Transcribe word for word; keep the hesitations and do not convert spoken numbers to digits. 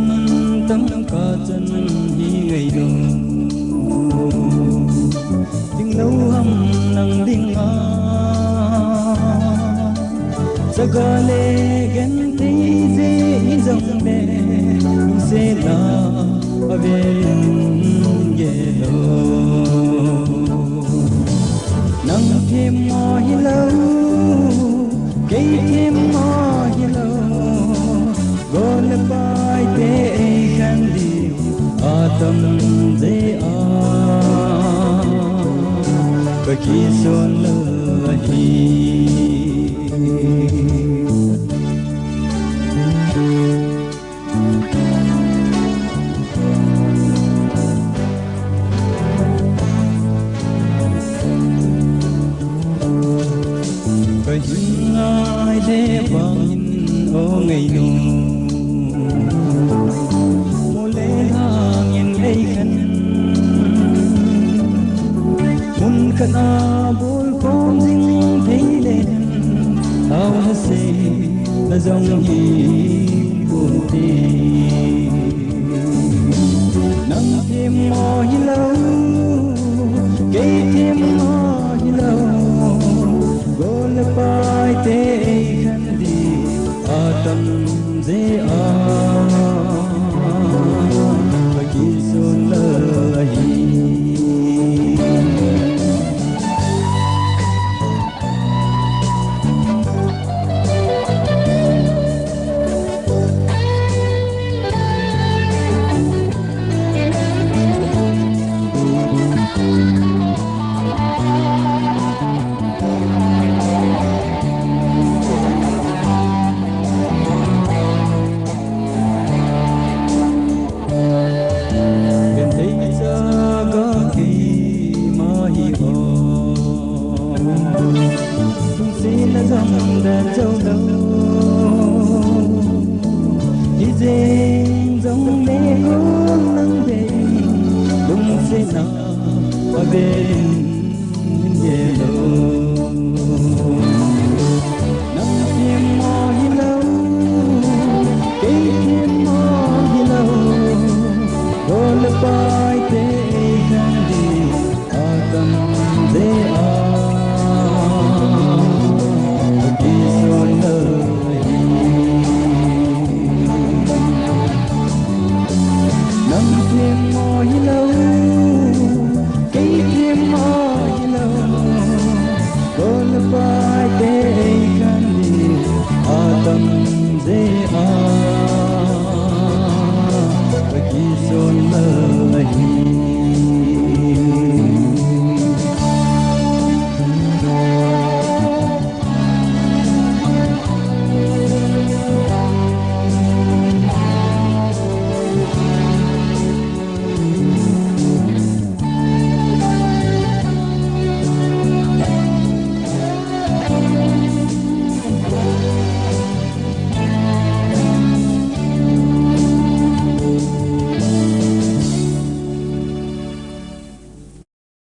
Mantam kachan hi ngailou. Ding lou ham nang dinga. Saga le genthei jeh hi jongle, lungsetna avel in gelou. Nang them mo hilou, kei them mo hilou. Gol le paite eikhen diu atam jeh a, kakison lou ahi. Kahin ngai le vangin o ngainu, mol le lhangin eikhen. Mun khat a bolkhom jing thei le, thao na sei na jong hi pon te. Nang them mo hilou, kei them mo hilou. Gol le paite eikhen diu atam jeh a, kakison lou ahi. Genthei chaga keima hi o, lungsetna jong dan jou lou. Hijeng jongle gol nang bei, lungsetna avel in gelou. Nang them mo hilou, kei them mo hilou. Gol le paite eikhen diu atam jeh a, kakison lou ahi. Nang them mo hilou, kei them mo hilou. Gol le paite eikhen diu atam jeh a,